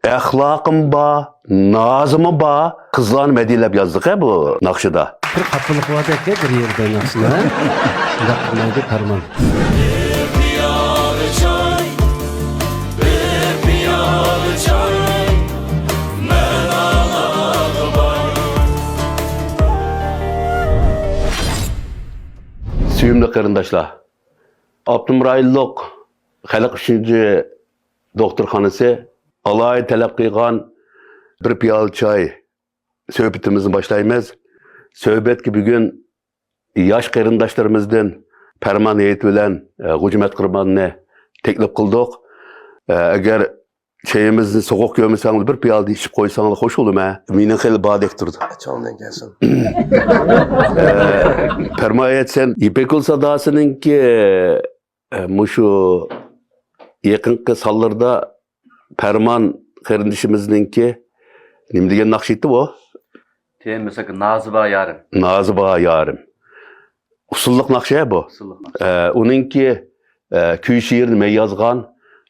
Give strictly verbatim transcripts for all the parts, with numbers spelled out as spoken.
ئەخلاقىمۇ بار، نازىمۇ بار، قىزلارنى مەدھىيەلەپ يازدۇق-ھە بۇ ناخشىدا. بىر خاپىلىق باردەككە بىر يەردە ناخشىدا، ھە؟ شۇنداق قىلمايدۇ پەرمان. بىر پىيالە چاي، بىر پىيالە چاي، مەن ئالاغا باي. سۆيۈملۈك قېرىنداشلار، ئاپتونوم رايونلۇق خەلق ئۈچۈنچى دوختۇرخانىسى ئالاھىدە تەلەپ قىلغان بىر پىيالە چاي سۆھبىتىمىزنى باشلايمىز. سۆھبەتكە بۈگۈن ياش قېرىنداشلىرىمىزدىن پەرمان ھېيت بىلەن، ئە، غوجىمەت قۇرباننى تەكلىپ قىلدۇق. ئە، ئەگەر چېيىمىزنى سوغۇق كۆرمىسەڭلار، بىر پىيالىدىن ئىچىپ قويساڭلار خوش بولىمەن. مېنىڭ خېلى باردەك تۇرىدۇ. چاڭدىن كەلسۇن. ئە، پەرمان ھېيت، سەن يىپەك يولى ساداسىنىڭكى ئە، مۇشۇ يېقىنقى سانلىرىدا پەرمان قېرىندىشىمىزنىڭكى نېمە دېگەن ناخشا ئىدى بۇ؟ تېمىسىكى نازى بار يارىم. نازى بار يارىم. ئۇسسۇللۇق ناخشا بۇ. ئۇسسۇللۇق ناخشا. ئە، ئۇنىڭكى، ئە، كۈي شېئىرىنى مەن يازغان،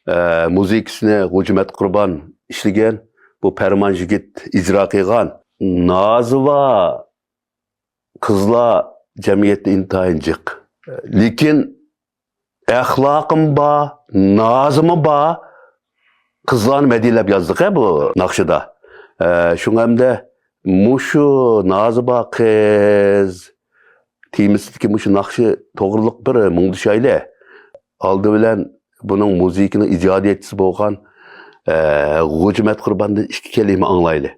ئە، مۇزىكىسىنى غوجىمەت قۇربان ئىشلىگەن، بۇ پەرمان يىگىت ئىجرا قىلغان. نازى بار قىزلار جەمئىيەتتە ئىنتايىن جىق. لېكىن ئەخلاقىمۇ بار، نازىمۇ بار، قىزلارنى مەدھىيەلەپ يازدۇق-ھە بۇ ناخشىدا. ئە، شۇڭا ھەمدە مۇشۇ نازى بار قىز تېمىسىدىكى مۇشۇ ناخشا توغرىلىق بىر مۇڭدىشايلى. ئالدى بىلەن بۇنىڭ مۇزىكىنىڭ ئىجادىيەتچىسى بولغان، ئە، غوجىمەت قۇرباندىن ئىككى كەلىمە ئاڭلايلى.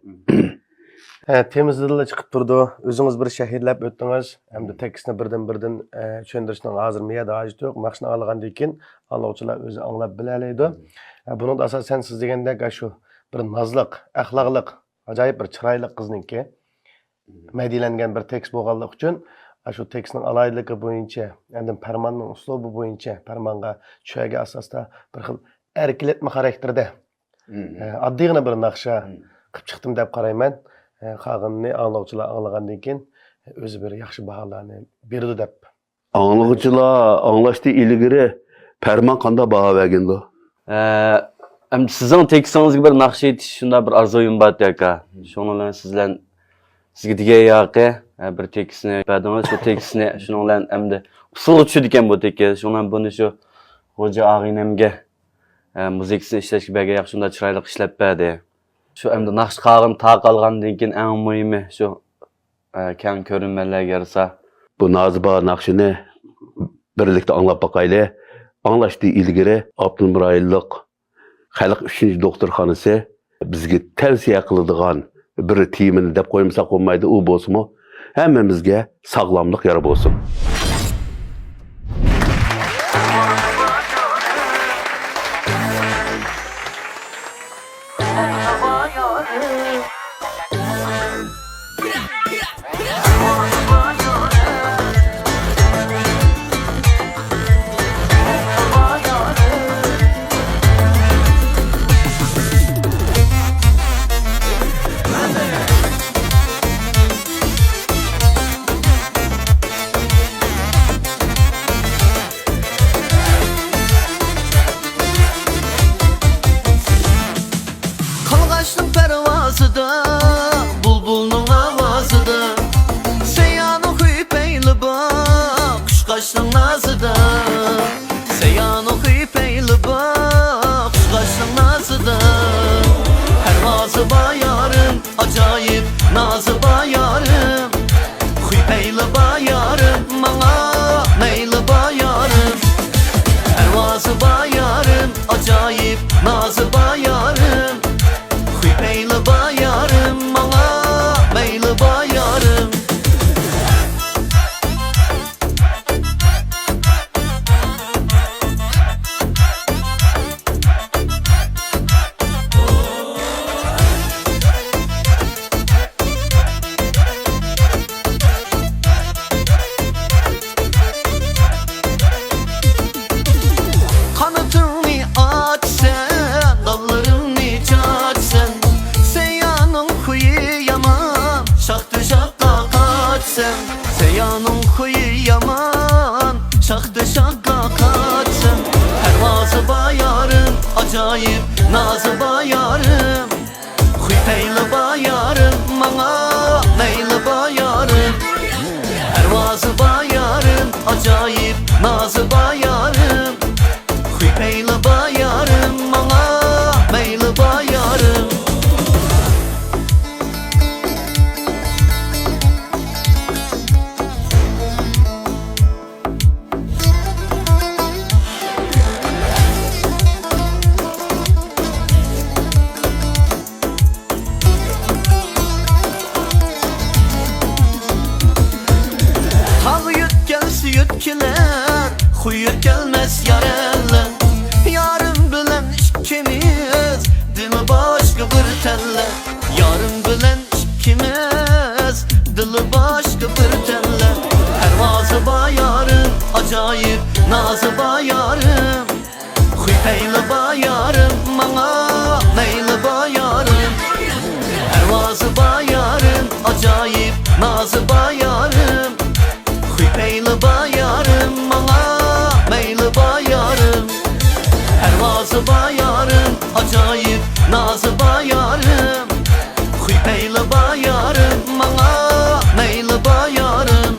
ھە، تېمىسىدىنلا چىقىپ تۇرىدۇ. ئۆزىڭىز بىر شەرھلەپ ئۆتتىڭىز، ھەمدە تېكىستنى بىردىن-بىردىن، ئە، چۈشەندۈرۈشنىڭ ھازىر مۇ يەردە ھاجىتى يوق. ناخشىنى ئاڭلىغاندىن كېيىن ئاڭلىغۇچىلار ئۆزى ئاڭلاپ بىلەلەيدۇ. ئە، بۇنىڭدا ئاساسەن سىز دېگەندەك ئاشۇ بىر نازلىق، ئەخلاقلىق، ئاجايىپ بىر چىرايلىق قىزنىڭكى مەدھىيەلەنگەن بىر تېكىست بولغانلىقى ئۈچۈن، ئاشۇ تېكىستنىڭ ئالاھىدىلىكى بويىچە، ئاندىن پەرماننىڭ ئۇسلۇبى بويىچە، پەرمانغا چۈشەرگە ئاساستا بىر خىل ئەركىلەتمە خاراكتېرىدە، مم. ئە، ئاددىيغىنا بىر ناخشا مم. قىلىپ چىقتىم دەپ قارايمەن. ئە، قالغىنىنى ئاڭلىغۇچىلار ئاڭلىغاندىن كېيىن ئۆزى بىر ياخشى باھالارنى بېرىدۇ دەپ. ئاڭلىغۇچىلار ئاڭلاشتىن ئىلگىرى پەرمان قانداق باھا بەرگەندۇ؟ ئە، ئەمدى سىزنىڭ تېكىستىڭىزگە بىر ناخشا ئېيتىش شۇنداق بىر ئارزۇيۇم بار ئاكا. شۇنىڭ بىلەن سىز بىلەن سىزگە دېگەن ياقى، ئە، بىر تېكىستنى بەردىڭىز. شۇ تېكىستنى شۇنىڭ بىلەن ئەمدى ئۇسسۇلغا چۈشىدىكەن بۇ تېكىست. شۇنىڭ بىلەن بۇنى شۇ غوجا ئاغىنەمگە، ئە، مۇزىكىسىنى ئىشلەشكە بەرگەن ياقى شۇنداق چىرايلىق ئىشلەپ بەردى. شۇ ئەمدى ناخشا قالغىنى تارقالغاندىن كېيىن ئەڭ مۇھىمى شۇ، ئە، كەڭ كۆرۈرمەنلەرگە يارىسا. بۇ نازى بار ناخشىنى بىرلىكتە ئاڭلاپ باقايلى. ئاڭلاشتىن ئىلگىرى ئاپتونوم رايونلۇق خەلق ئۈچۈنچى دوختۇرخانىسى بىزگە تەۋسىيە قىلىدىغان بىر تېمىنى دەپ قويمىساق بولمايدۇ. ئۇ بولسىمۇ ھەممىمىزگە ساغلاملىق يار بولسۇن. قارغاشنىڭ پەرۋازىدا، بۇلبۇلنىڭ ئاۋازىدا، سەييارنىڭ خۇي پەيلى بار، قۇشقاچنىڭ نازىدا. سەييارنىڭ خۇي پەيلى بار، قۇشقاچنىڭ نازىدا. پەرۋازى بار يارىم، ئاجايىپ نازى بار يارىم. خۇي پەيلى بار يارىم، ماڭا مەيلى بار يارىم. پەرۋازى بار يارىم، ئاجايىپ نازى بار يارىم. خۇي پەيلى بار يارىم. قويۇپ كەلمەس يار ئەللەر. يارىم بىلەن ئىككىمىز، دىلى باشقا بىر تەنلەر. يارىم بىلەن ئىككىمىز، دىلى باشقا بىر تەنلەر. پەرۋازى بار يارىم، ئاجايىپ نازى بار يارىم. خۇي پەيلى بار يارىم، ماڭا مەيلى بار يارىم. پەرۋازى بار يارىم، ئاجايىپ نازى بار يارىم. خۇي پەيلى بار يارىم، ماڭا مەيلى بار يارىم. پەرۋازى بار يارىم، ئاجايىپ نازى بار يارىم. خۇي پەيلى بار يارىم، ماڭا مەيلى بار يارىم.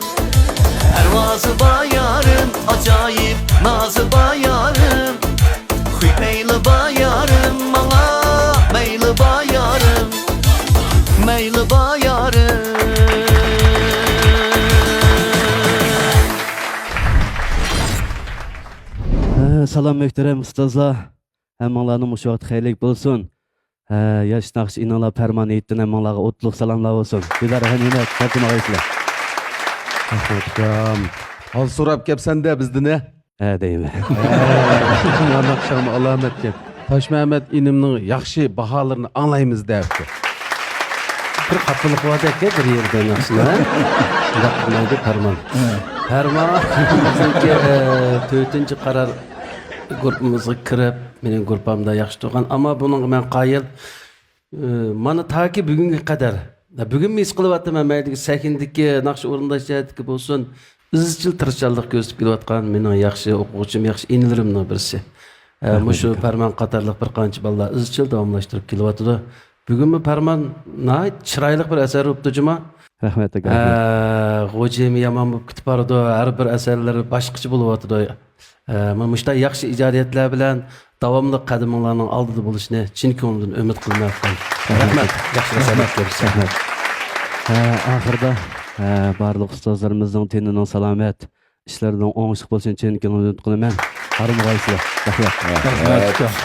پەرۋازى بار يارىم، ئاجايىپ نازى بار يارىم. خۇي پەيلى بار يارىم، ماڭا مەيلى بار يارىم. مەيلى بار يارىم. ھە، سالام مۆھتەرەم ئۇستازلار. ھەممىڭلارنىڭ مۇشۇ ۋاقتى خەيرلىك بولسۇن. ھە، ياش ناخشا ئىنىڭلار پەرمان ھېيتتىن ھەممىڭلارغا ئوتلۇق سالاملار بولسۇن. دىلدار ھەممەت، تەقدىم ئاغايسىلەر. رەھمەت ئۇكام. ھال سوراپ كەپسەندە بىزدىن ھە؟ ھە دەيمەن. مانا ناخشاڭمۇ ئالامەتكەن. تاشمەمەت ئىنىمنىڭ ياخشى باھالىرىنى ئاڭلايمىز دەپتۇ. بىر خاپىلىق باردەككە بىر يەردە ناخشىنى، ھە؟ شۇنداق قىلمايدۇ پەرمان. پەرمان بىزنىڭكى، ئە، تۆتىنچى قارار گۇرۇپپىمىزغا كىرىپ، مېنىڭ گۇرۇپپامدا ياخشى تۇرغان. ئەمما بۇنىڭغا مەن قايىل. ئى، مانا تاكى بۈگۈنگە قەدەر، بۈگۈنمۇ ھېس قىلىۋاتىمەن، مەيلىگە سەھنىدىكى ناخشا ئورۇنداش جەھەتتىكى بولسۇن، ئىزچىل تىرىشچانلىق كۆرسىتىپ كېلىۋاتقان مېنىڭ ياخشى ئوقۇغۇچىم، ياخشى ئىنىلىرىمنىڭ بىرسى. ئە، رەھمەت مۇشۇ ئاكا. پەرمان قاتارلىق بىر قانچە بالىلار ئىزچىل داۋاملاشتۇرۇپ كېلىۋاتىدۇ. بۈگۈنمۇ پەرمان ناھايىتى چىرايلىق بىر ئەسەر بوپتۇ جۇما. رەھمەت ئاكا، ئە، رەھمەت. غوجىمۇ يامان بولۇپ كېتىپ بارىدۇ، ھەر بىر ئەسەرلىرى باشقىچە بولۇۋاتىدۇ. ئە، مانا مۇشۇنداق ياخشى ئىجادىيەتلەر بىلەن داۋاملىق قەدىمىڭلارنىڭ ئالدىدا بولۇشىنى چىن كۆڭلۈمدىن ئۈمىد قىلىمەن. رەھمەت. ياخشى رەھمەت. رەھمەت. ئە، ئاخىرىدا، ئە، بارلىق ئۇستازلىرىمىزنىڭ تېنىنىڭ سالامەت، ئىشلىرىنىڭ ئوڭۇشلۇق بولۇشىنى چىن كۆڭلۈمدىن ئۈمىد قىلىمەن. ھارمىغايسىلەر. رەھمەت. رەھمەت.